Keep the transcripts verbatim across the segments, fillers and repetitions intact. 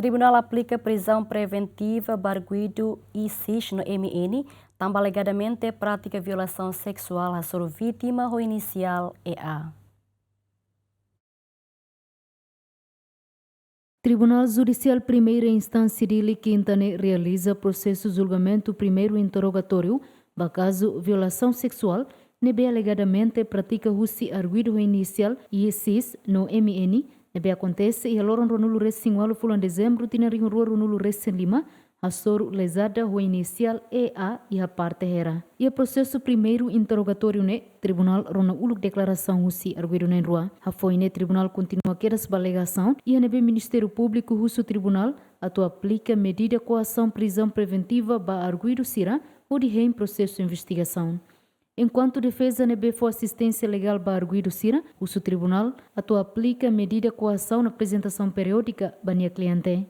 Tribunál aplika prizaun preventiva ba arguidu I SIS no M N, tanba alegadamente prátika violasaun seksuál hasoru vítima ho inisiál E A. Tribunál Judisiál Primeira Instánsia Dili kinta ne'e realiza prosesu julgamentu primeiru interrogatóriu ba kazu violasaun seksuál ne'ebé alegadamente pratika husi arguidu ho inisiál I SIS no M N, ne'ebé akontese iha loron ruanulu resin ualu fulan Dezembru tinan rihun rua ruanulu resin lima, hasoru lezada ho inisiál E A iha parte Hera. Iha prosesu primeiru interrogatóriu ne'e, tribunál rona uluk deklarasaun husi arguidu na'in-rua. Hafoin ne'e tribunál kontinua kedas ba alegasaun iha ne'ebé Ministériu Públiku husu tribunál atu aplika medida koasaun prizaun preventiva ba arguidu sira hodi hein prosesu investigasaun. Enkuantu defeza ne'ebé fó asisténsia legál ba arguidu sira husu tribunál atu aplika medida koasaun aprezentasaun periódika ba nia kliente.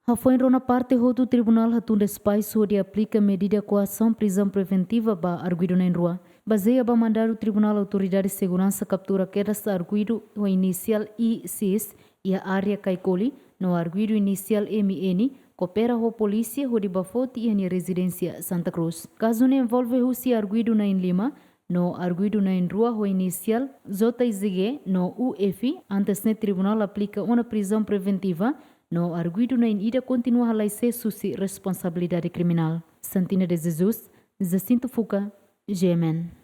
Hafoin rona parte hotu, tribunál hatun despaixu hodi aplika medida koasaun prizaun preventiva ba arguidu na'in-rua. Bazeia ba mandadu tribunál, autoridade seguransa kaptura kedas arguidu ho inisiál I SIS iha área Caicoli, no arguidu inisiál M N koopera ho polísia hodi bá foti iha nia rezidénsia Santa Cruz. Kazu ne'e envolve husi arguidu na'in-lima no arguidu na'in-rua ho inisiál J Z G no U F. Antes ne'e tribunál aplika ona prizaun preventiva, no arguidu na'in-ida kontinua halai sees husi responsabilidade kriminál. Santina de Jesus, Jacinto Fuca, G M N.